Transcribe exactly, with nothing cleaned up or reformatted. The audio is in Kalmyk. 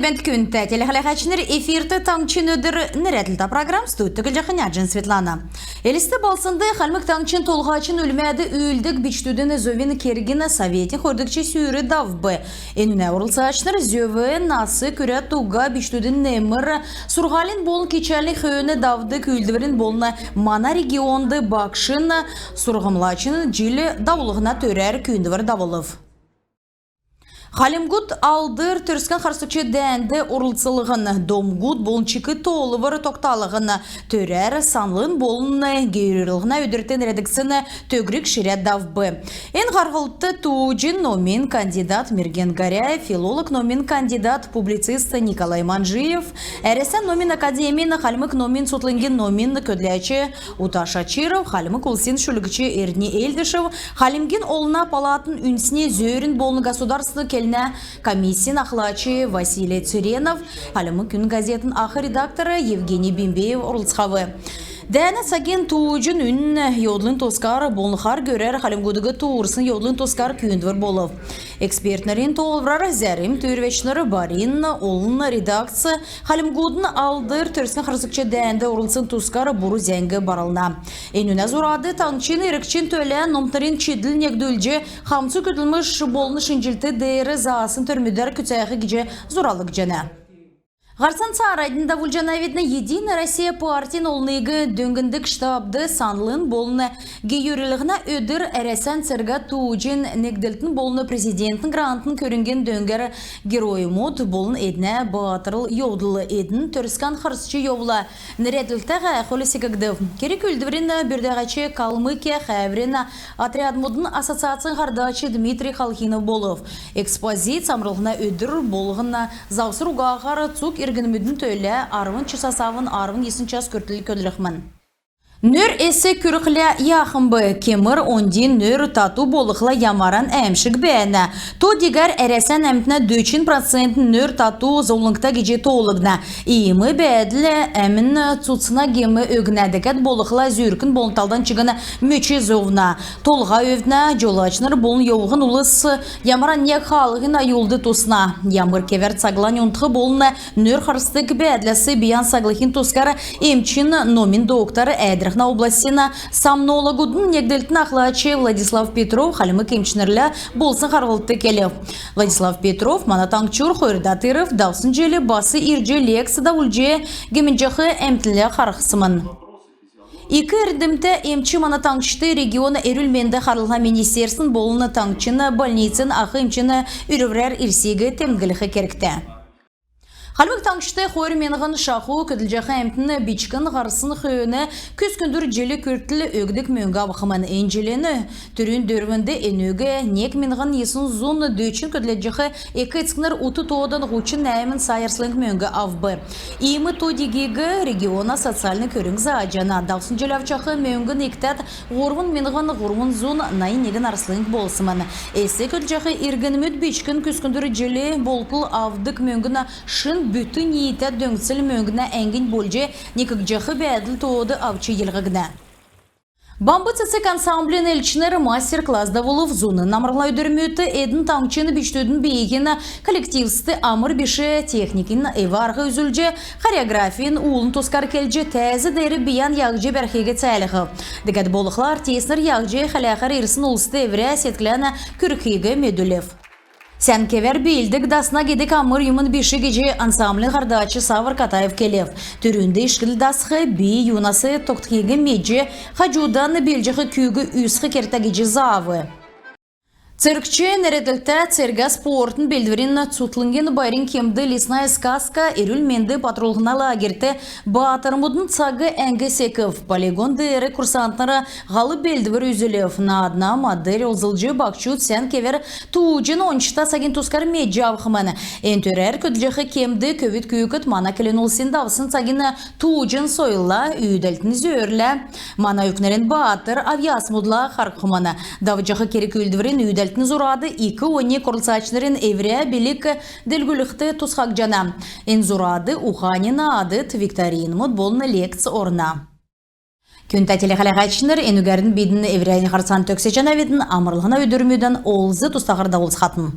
Күндтә телехәләһәчнр, эфирт «Таңһчин өдр» нерәдлтә программ. Студьд Түглҗәхнә Җин Светлана. Элст балһснд Хальмг Таңһчин Толһачин үлмәд үүлддг бичкдүдин зөвин кергин советин хөрдгч сүүр давв. Энүнә орлцачнр зөв нас күрәд уга бичкдүдин немр, сурһулин болн кичәлин хөөн давдг үүлдврин болн мана регионд багшин, сурһмҗлачин җил давулһна төрәр күүндвр давулв. Хальмгуд Алдр Төрскән харсгч дәәнд орлцлһн, домгуд болн чик тоолвр тогталһн төрәр Санлын болн гейүрлһнә өдрт нерәдгдсн төгрг ширә давв. Эн харһлтд тууҗин номин кандидат Мерген Горяев, филолог, номин кандидат, публицист Николай Манжиев, Әрәсән номин академин Хальмг номин цутхлңгин номин көдләч Уташ Очиров, Хальмг улсин шүлгч Эрдни Эльдышев, Хальмгин Олна палатын үндсн зөөрин болн государственн келнә комиссин ахлач Василий Цыренов, «Хальмг үнн» газетин ах редактор Евгений Бембеев орлцхав. Дәәнә цагин тууҗин үнн йовдлын тускар болн хар гөрәр хальмгудыг туурсн йовдлын тускар күүндвр болв. Экспертнрин тоолврар, зәрм түүрвәчнр, барин олн редакц хальмгудын Алдр Төрскән харсгч дәәнд орлцсн тускар буру зәңг барлна. Энүнә зурад таңһчин иргчин төлә номтнрин чидл негдүлҗ, хамцу көдлмш болн шинҗллт деер заасн төрмүдәр күцәх гиҗ зуралгдҗана. Һарцан цааранднь давулҗанавидн. «Единая Россия» партин олниг дөңндг штабд Санлын болн гейүрлһнә өдр Әрәсән цергә тууҗин негдлтин болн Президентин грантын көрңгин дөңгәр «Героймуд болн эднә баатрл йовдл. Эдн Төрскән харсҗ йовла» нерәдлтә һәәхүл секгдв. Керг-үүлдврин бүрдәгч Калмыкин хәәврин отрядмудын ассоциацин һардач Дмитрий Халхинов болв. Экспозиц амрлһна өдр болһн завср угаһар цуг иргнмүдин төлә арвн часас авн арвн йисн час күртл көдлхмн. Нөр эс күрхлә яахмб? Кемр оньдин нөр тату болхла, ямаран әәмшг бәәнә? То-дигәр Әрәсән әмтнә дөчн процент нөр тату зовлңгта гиҗ тоолгдна. Иим бәәдл әмн цуцна гем өгнә, дәкәд болхла зүүркн болн талдан чигн мөч зовна, толһа өвднә, җолачнр болн йовһн улс ямаран нег хаалһин аюлд тусна. Ямр кевәр цаглань унтх болн нөр харсдг бәәдләс бийән саглхин тускар эмчин номин доктор, Әәдрхнә областин сомнологудын негдлтин ахлач Владислав Петров хальмг эмчнрлә болсн харһлтд келв. Владислав Петров мана таңһчур хойрдад ирв. Давсн җил бас ирҗ лекц давулҗ, гемнҗәх әмтнлә харһсмн. Ик эрдмтә эмч мана таңһчд региона эрүл-менд харлһна министерствин болн таңһчин больницин ах эмчин үрврәр ирсиг темдглх кергтә. Хальмг Таңһчд хойр миңһн шаху көдлҗәх әмтн бичкн һарсн хөөн күскндүр җил күртл өгдг мөңг авхмн. Эн җилин түрүн дөрвнд энүг нег миңһн йисн зун дөчн көдлҗәх эк-эцкнр ут тоодан һучн нәәмн сай арслң мөңг авв. Иим то-дигиг региона социальн көрң зааҗана. Давсн җил авчах мөңгн икдәд һурвн миңһн һурвн зун найн негн арслң болсмн. Эс көдлҗәх иргнмүд бичкн күскндүр җил болтл авдг мөңгнә шин бүтн ниитә дөңцл мөңгнә әңгнь болҗ, некгдҗәх бәәдл тоод авч йилһгднә. «Бамб цецг» ансамблин элчнр мастер-класс давулв. Зуна амрлһна өдрмүдт эдн таңһчин бичкдүдин бииһин коллективст амр биш техникин эв-арһ үзүлҗ, хореографин уульнрин тускар келҗ, тәәз деер бийән яһҗ бәрхиг цәәлһв. Дәкәд болхла артистнр яһҗ хәләхәр ирсн улст эврә седклән күргхиг медүлв. Сән кевәр биилдг дасна гидг амр юмн биш гиҗ ансамблин һардач Савр Катаев келв. Түрүнд ишкдл дасх, би юнас тогтхиг медҗ, хаҗудан биилҗәх күүг үзх кергтә гиҗ заав. «Цергч» нерәдлтә цергә-спортын белдврин цутхлңгин байрин кемд «Лесная сказка» эрүл-менд батрулһна лагерьт баатрмудын цаг әңг секв. Полигон деер курсантнр һал белдвр үзүлв. Наадна модель олзлҗ баһчуд сән кевәр тууҗин ончта цагин тускар медҗ авхмн. Эн төрәр көдлҗәх кемд көвүд күүкд мана келн улсин давсн цагин тууҗин сойлла, үүдәлтин зөөрлә, мана өвкнрин баатр авъясмудла харһхмн. Давҗах керг-үүлдврин үүдәлтин зурад ик оньг орлцачнрин эврә билг делгрүлхд тусхагдҗана. Эн зурад ухани наадд, викторинмуд болн лекц орна. Күндтә телехәләһәчнр, энүгәрн бидн эврәннь һарцан төгсәҗәнәвидн. Амрлһна өдрмүдән олз-тустаһар давулцхатн.